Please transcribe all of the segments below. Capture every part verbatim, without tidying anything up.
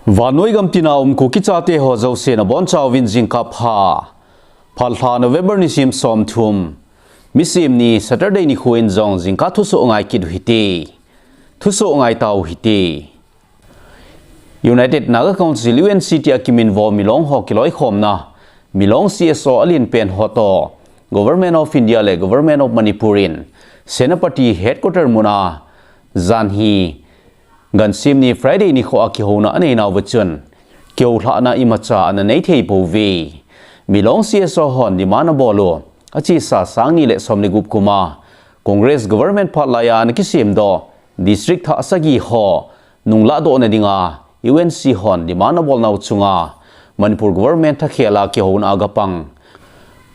Vannoi gam tina um Kuki chate ho jouse nabonchauvin jingkah pha. Phalbi lha November nisim somthum, Misim ni Saturday nikho in jong jingkah thusoh ngai kit uhite. Thusoh ngai tau hite. United Naga Council, U N C, tia kiminvo Milong ho kiloikhomna, Milong C S O alenpen ho toh Government of India le Government of Manipur in Senapati headquarter muna janhi gansim ni Friday nikho a kihouna aneinauva chun kihoulhahna imacha ana neithei pouve. Milong C S O hon demand abol u achesa sangni le somlegup kum a Congress government phat laiya ana kisemdoh district thah sagi ho nungladohna dinga U N C hon demand abolnau chunga Manipur government thakhel a kihouna agapang.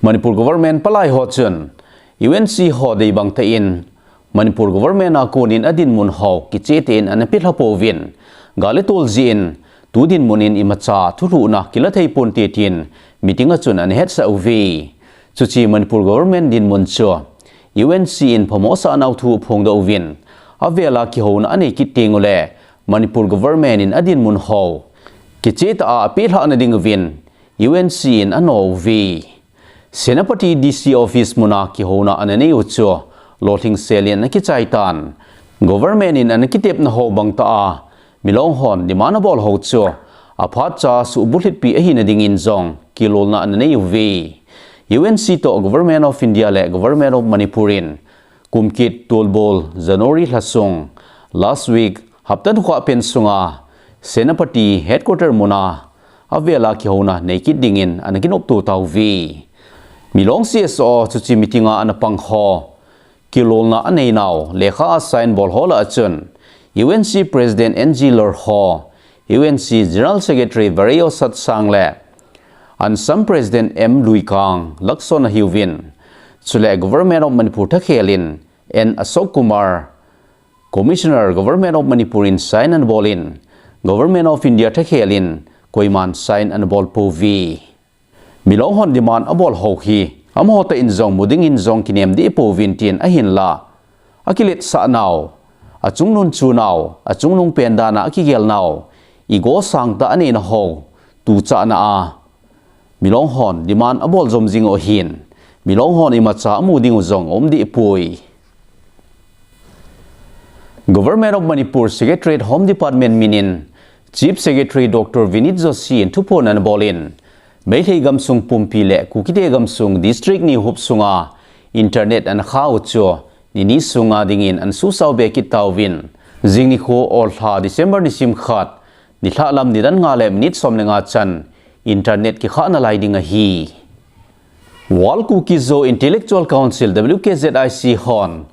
Manipur government palai ho chun U N C ho deibang tah in Manipur government a konin adinmun ho kichehtah in ana pelha pouvin, gal le tol jeh in tu dinmun in imacha thulhuhna kila thei ponte tin meeting a chun ana hetsah uve. Chuche Manipur government dinmun chu U N C in phamosah nau thu aphongdoh uvin, avel a kihouna anei kit teng uleh Manipur government in adinmun ho kichehtah a apelhahna ding uvin U N C in ano uve. Senapati D C office muna kihouna ana neiu chu lolhing selin ana kichai tan. Government in ana kitepna ho bangtah a Milong hon demand abol ho chu aphatcha subulhitpi ahina dingin jong kilolna ana neiuve. U N C toh Government of India le Government of Manipur in kum kit tolbol January lhasung, last week, hapta nikho pen sunga Senapati headquarter muna avel a kihouna neikit dingin ana kinopto tauve. Milong C S O chuche meeting a ana pang ho kilolna aneinau lekha a sign bol ho lah a chun U N C President N G Lorho, U N C General Secretary Vareyo Satsang le Ansam President M Luikang Lakson ahiuvin, chule Government of Manipur thakhel in N Ashok Kumar, Commissioner Government of Manipur in sign ana bol in, Government of India thakhel in koiman sign ana bol pouve. Milong hon demand abol ho hi amaho tah in jong mu dingin jong kinem deh pouvin tin, ahinlah akiletsah nau, achungnung chu nau, achungnung pen dan a akigel nau, ego sangtah aneina ho tuchahna a Milong hon demand abol jom jing u ahin, Milong hon imacha amu ding u jong aum deh poi. Government of Manipur Secretariat Home Department min in Chief Secretary Doctor Vinit Joshi in thuphon ana bol in, Meitei gamsung pumpi le Kukite gamsung district ni huop sunga internet ana khah u chu nini sunga dingin ana susao be kit tauvin, jing nikho, Olha December nisim khat, nilhah lam nidan nga le minute som le nga chan internet kikhah nalai ding ahi. World Kuki-Zo Intellectual Council, W K Z I C hon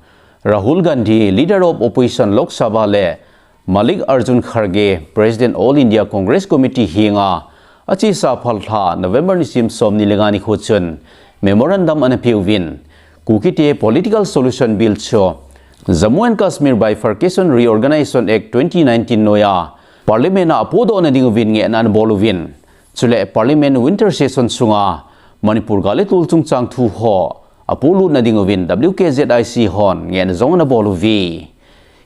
Rahul Gandhi, Leader of Opposition Lok Sabha le Mallikarjun Kharge, President All India Congress Committee henga achesa phalbi lha November nisim somni le nga nikho chun memorandum ana peuvin, Kukite Political Solution Bill chu Jammu and Kashmir Bifurcation Reorganization Act twenty nineteen noiya Parliament a apodohna ding uvin ngehna ana bol uvin, chule Parliament Winter Session sunga Manipur gal le tol chungchang thu ho apolut na ding uvin W K Z I C hon ngehna jong ana bol uve.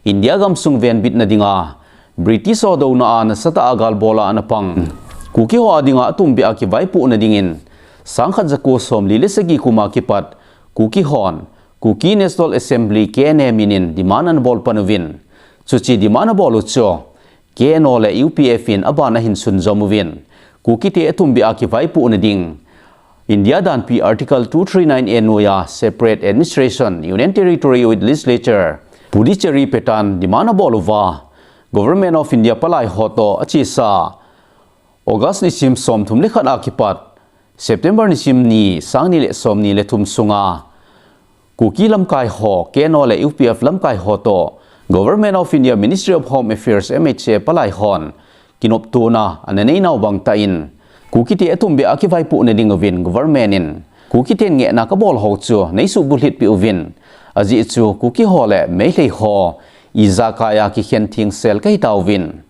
India gamsung venbitna dinga British ho douna a nasatah a gal bol a ana pang Kuki ho a dinga atumbeh a kivaipohna dingin sangkhat jako somli le sagi kum a kipat Kuki hon Kuki National Assembly, K N A, min in demand ana bol pan uvin, chuche demand abol u chu K N O le U P F in aban ahin sunjom uvin, Kukite atumbeh a kivaipohna ding India danpi Article two three nine A noiya Separate Administration, Union Territory with Legislature, Puducherry pattern demand abol uva, Government of India palai ho toh achesa August nisim somthum le khat a kipat September nisim ni, sangni le somni le thum sunga Kuki lamkai ho, K N O le U P F lamkai ho toh Government of India Ministry of Home Affairs, M H A palai hon kinoptona ana neinau bangtah in, Kukite atumbeh a kivaipohna ding uvin government in Kukiten ngehna kabol ho chu neisubulhit peh uvin, ajeh chu Kuki ho le Meitei ho ijakai a kikhen thengsel kahi tauvin,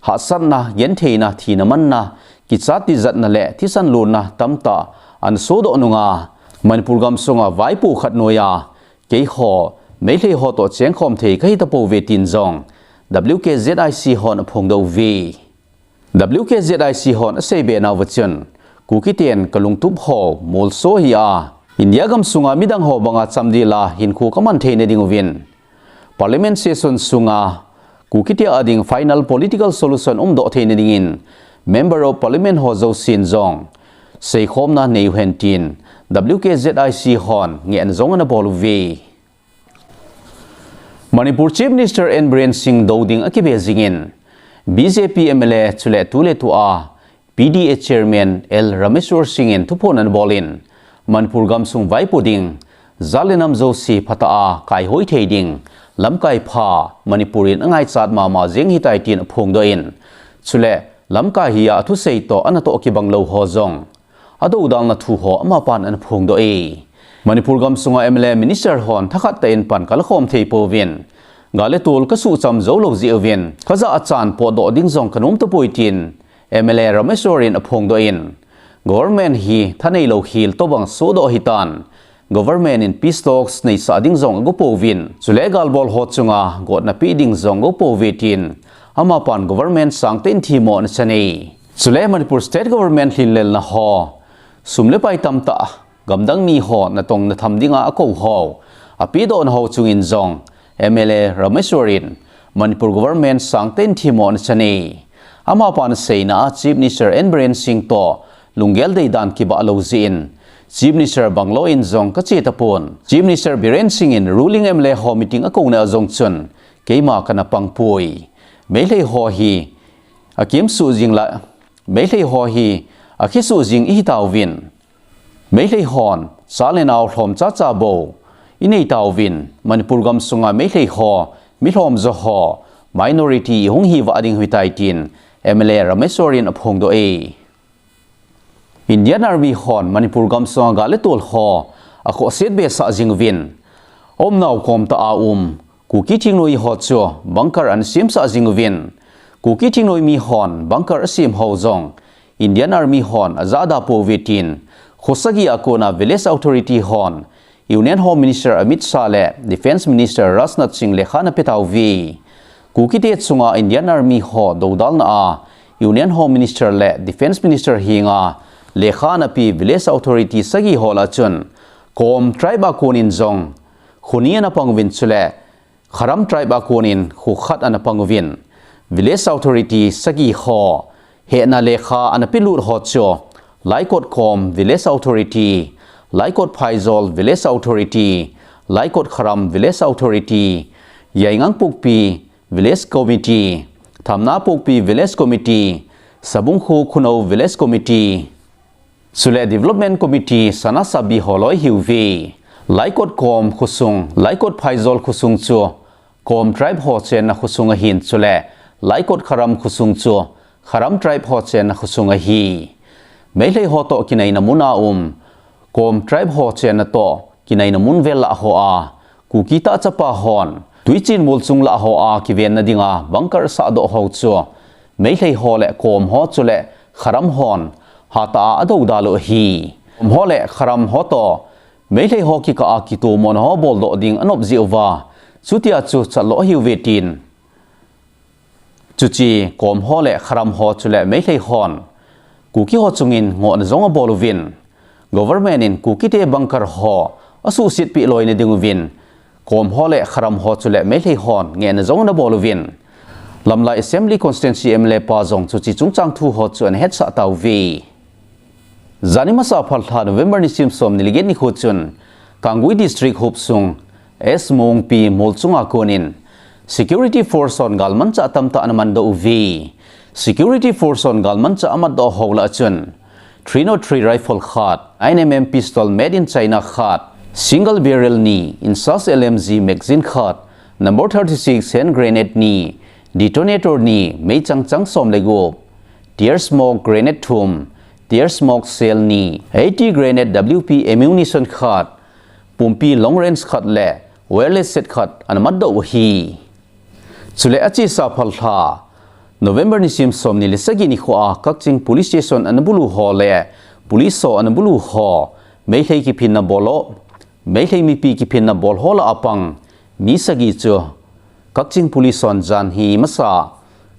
hahsatna, gentheina, thina manna, kichat tijatna le thisan lonna tamtah ana sodoh nunga Manipur gamsunga vaipo khat noiya keiho Meitei ho toh chengkhom thei kahi tapouve tin jong W K Z I C hon aphongdoh uve. W K Z I C hon asei be nauva chun, Kuki ten kalungtup ho molso hia, India gamsunga midang ho banga chamdel a hinkho kaman theina ding uvin, Parliament session sunga Kuki te a ding final political solution umdoh theina dingin Member of Parliament ho jousen jong seikhomna nei uhen tin W K Z I C hon ngehna jong ana bol uve. Manipur Chief Minister N Biren Singh dou ding akibe jingin, B J P M L A chule tuletua P D A Chairman L Rameshwar Singh in thuphon ana bolin, Manipur gamsung vaipo ding, jat le nam jouse phatah a kaihoi thei ding lamkai pha Manipur in angaichat mama jeng ahitai tin aphongdoh in, chule lamkai hia athusei toh anatoh kibang lou ho jong adoudalna thu ho amapan ana phongdoh e. Manipur gamsunga M L A Minister hon thakhat tah in pan kalakhom thei pouvin, gal le tol kasuhcham jou lou jeh uvin, kajah a chan potdoh ding jong kanom tapoi tin M L A Rameshwar in aphongdoh in, Government hi thanei lou hel tobang sohdoh ahitan, Government in peace talks neisah ding jong agopouvin, chule galbol ho chunga gotna pe ding jong agopouve tin amapan Government sangtah in themmo ana chan e. Chule Manipur State Government lhinlelna ho sum le pai tamtah gamdang mi ho natong natham dinga akou ho apedohna ho chungin jong M L A Rameshwar in Manipur Government sangtah in themmo ana chan e. Amapan aseina a Chief Minister N Biren Singh toh lunggel deidan kibah lou jeh in, Chief Minister bungalow in jong kache tapon, Chief Minister Biren Singh in ruling M L A ho meeting akouna a jong chun keima kana pangpoi. Meilhei ho hi akimsuh jing la, Meilhei ho hi akhesuh jing ihitauvin, Meilhei hon cha le nao lhom chacha bou ineitauvin, Manipur gamsunga Meilhei ho milhom jo ho minority ihung hiuva ding ahitai tin M L A Rameshwar in aphongdoh e. Indian Army hon Manipur gamsunga gal le tol ho akhohset behsah jing uvin, aumnau kom tah a um Kuki thingnoi ho chu bunker ana semsah jing uvin, Kuki thingnoi mi hon bunker asem ho jong Indian Army hon ajahda pouve tin, kho sagi a kona Village Authority hon Union Home Minister Amit Shah le Defence Minister Rajnath Singh lekha ana petauve. Kukite chunga Indian Army ho doudalna a Union Home Minister le Defence Minister henga lekha ana pe Village Authority sagi ho lah a chun, Kom tribe a konin jong kho ni ana pang uvin chule Kharam tribe a konin kho khat ana pang uvin, Village Authority sagi ho hehna lekha ana pelut ho chu, Laikot Kom Village Authority, Laikot Phaijol Village Authority, Laikot Kharam Village Authority, Yaingangpokpi Village Committee, Thamnapokpi Village Committee, Sabungkhu Khunou Village Committee, chule Development Committee Sanasabi ho loi ahiuve. Laikot Kom khosung, Laikot Phaijol khosung chu Kom tribe ho chenna khosung ahin, chule Laikot Kharam khosung chu Kharam tribe ho chenna khosung ahi. Meilhei ho toh kinaina mun a um Kom tribe ho chenna toh kinaina mun vel lah hoa Kuki tah chapa hon Tuichin mol chung lah hoa kivenna dinga bunker sahdoh ho chu Meilhei ho le Kom ho chule Kharam hon hatah a adouda u ahi. Kom ho le Kharam ho toh Meilhei ho kikah a kitomona ho boldoh ding anop jeh uva, chutia chu chatlo ahiuve tin, chuche Kom ho le Kharam ho chule Meilhei hon Kuki ho chungin ngohna jong abol uvin, Government in Kukite bunker ho asuhsetpeh loina ding uvin, Kom ho le Kharam ho chule Meilhei hon ngehna jong ana bol uvin, Lamlai Assembly Constituency M L A pa jong chuche chungchang thu ho chu ana hetsah tauve. Jani masa phalbi lha November nisim som ni le get nikho chun, Kangpokpi District hopsung S Mongpi mol chunga konin Security Force hon galmanchah tamtah ana mandoh uve. Security Force hon galmanchah amatdoh ho lah a chun, three nought three rifle khat, nine M M pistol made in China khat, single barrel ni, INSAS L M G magazine khat, number thirty-six hand grenade ni, detonator ni, meichang chang som le gup, tear smoke grenade thum, tear smoke shell ni, eighty grenade W P ammunition khat, pumpi long range khat le wireless set khat ana matdoh u ahi. Chule achesa phalbi lha November nisim som ni le sagi nikhoa Kakching Police Station ana bulu ho le police ho ana bulu ho, Meilhei kiphinna bol ho, Meilhei mipi kiphinna bol ho lah a pang mi sagi chu Kakching Police hon janhi masa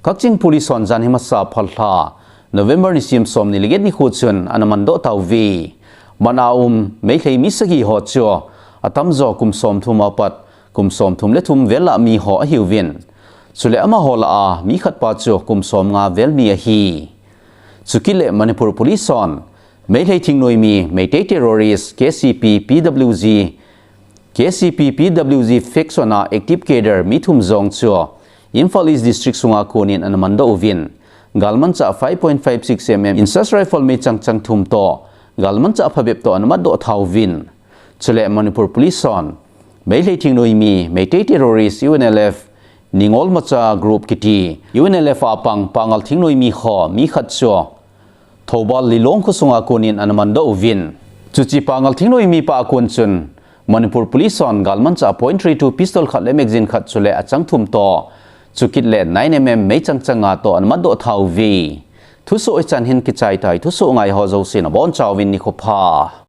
Kakching Police hon janhi masa phalha November nisim somni le get nikho chun ana mandoh tauve. Mana um Meitei mi sagi ho chu atamjo kum somthum apat kum somthum le thum vel lah mi ho ahiuvin. Chule amaho lah a mi khat pa chu kum somnga vel mi ahi. Chukit le Manipur Police hon Meitei thingnoimi, Meitei terrorist, K C P, P W G, K C P, P W G faction a active cadre mi thum jong chu Imphal East District sunga konin ana mandoh uvin, galmanchah five point five six M M in-sight rifle meichang chang thum toh galmanchah phabep toh ana matdoh thauvin. Chule Manipur Police hon Meitei thingnoimi, Meitei terrorist, U N L F, Ningol Macha group kiti U N L F a pang Pangal thingnoimi ho mi khat chu Thoubal Lilong kho sunga konin ana mandoh uvin. Chuche Pangal thingnoimi pa a kon chun Manipur Police hon galmanchah point three two pistol khat le magazine khat chule achang thum toh chukit le nine M M meichang chang nga toh ana matdoh tauve. Thusoh hichan hin kichai tai, thusoh ngai ho jousen abonchauvin nikho pha.